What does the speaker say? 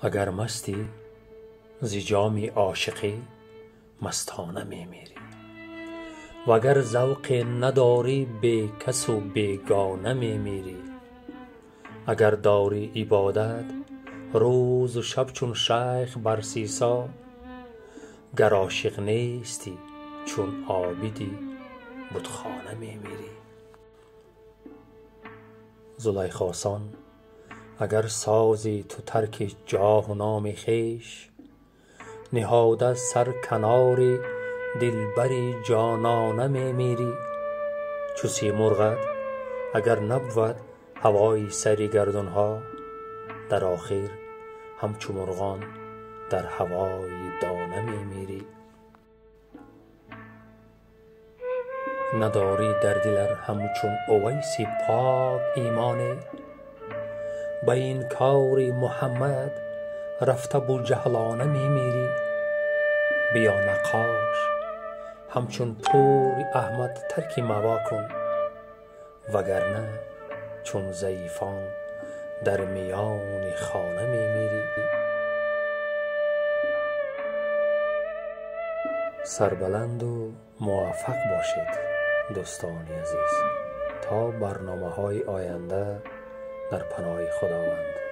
Агар мастӣ зи ҷоми ошиқӣ мастона мемирӣ, вагар завқе надорӣ бекасу бегона мемирӣ. Агар дорӣ ибодат рӯзу шаб чун шайх бар сисо, гар ошиқ нестӣ чун обиди бутхона мемирӣ. Зулайхосон агар созӣ ту тарки ҷоҳу номи хеш, ниҳода сар канори дилбари ҷонона мемирӣ. Чу симурғат агар набвад ҳавои сари гардунҳо, дар охир ҳамчу мурғон дар ҳавои дона мемирӣ. Надорӣ дар дил ар ҳамчун Увайси пок имоне, ба инкори Муҳаммад рафта буҷаҳлона мемирӣ. Биё наққош ҳамчун пури Аҳмад тарки маво кун, вагарна чун заифон дар миёни хона мемирӣ. Сарбаланду муваффақ бошед, дӯстони азиз. То барномаҳои оянда дар паноҳи Худованд.